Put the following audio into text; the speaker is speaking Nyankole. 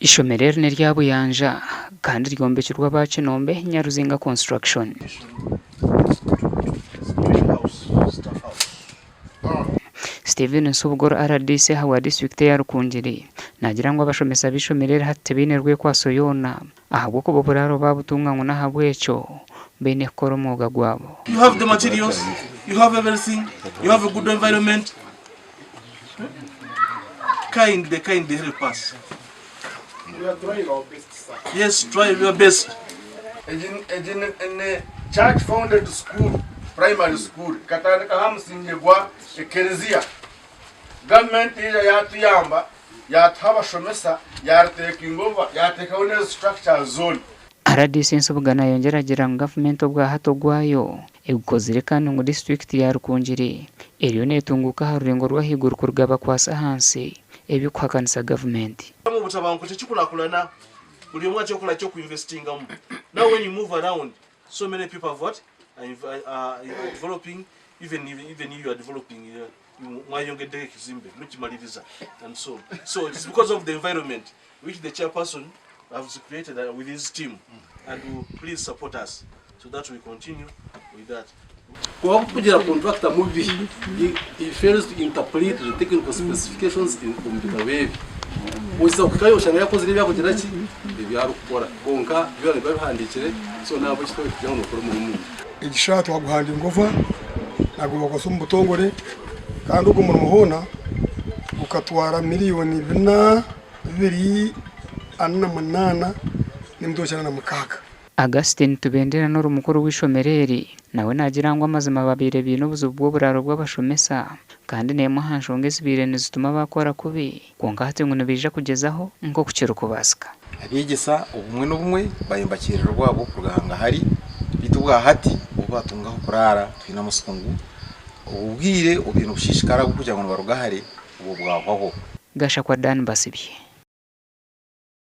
Eishomero eri n'erya Buyanja kandi ryombekirwe aba Kinombe Nyaruzinga Construction. Stephen Nsubuga ori rdc ahabwa disiturikiti eya Rukungiri naagira ngu abashomesa b'eishomero eri hati tibaine rwekwaso yoona ahabw'okuba oburaaro baabutunga ngu n'ahabw'ekyo baine kukora omwoga gwabo. You have the materials, you have everything, you have a good environment. Kindly, kindly help us. We are trying our best, sir. Yes, try your best. Egi egi ni ni church founded school, primary school ekatandika aha musingye gwa ekereziya. Government yaija yatuyamba yatuha abashomesa yarutekinga over yatekaho n'ezi structures zoona. Rdc Nsubuga nayongyera agira ngu gavumenti obwahati ogwayo egukozire kandi ngu disiturikiti ya Rukungiri eriyo netunguuka aha rurengo rw'ahaiguru kuruga bakwatsi ahansi eby'okuhakanisa gavumenti. Obutabanguko tekikurakurana buri omwe akyokora ekyokuinvestingamu now when you move around so many people have what are developing even even you are developing mwayongeddeko ekizimbe mukimaliriza and so on so it is because of the environment which the chairperson has created with his team and will please support us so that we continue with that. Kwonka ku tukugira contractor mubi, he, he fails to interpret the technical specifications in, omu bitabo ebi. Oza kuhikayo oshanga yakozire ebi arikugira ki? Ebi arikukora. Kwonka byona nibiba bihandiikire, so n'ahabw'ekyo twaba nitugira ngu nookora omurimo murungi. Egi shaaha twaguhandinga ova nagwo bagukwasa omu butongore kandi ogwo murimo hoona gukatwara miriyoni bina 248 n'emitwaro 96. Augustine Tubendera n'ori mukuru w'eishomero eri nawe naagira ngu amazima babaire baine obuzibu bw'oburaaro bw'abashomesa kandi n'emwe aha nshonga ezibaire nizituma baakora kubi kwonka hati ngu nibaija kugyezaho nk'oku kirikubaasika. Abeegyesa obumwe n'obumwe baayo nibakyerererwa ahabw'okuruga hangahari beitu obwahati obu baatunga ah'okuraara twine amatsiko ngu obu bwire obubaire nibushiishikara ahabw'okugira ngu nibaruga hare obwo bwahwaho. Gashakwa Dan Basibye.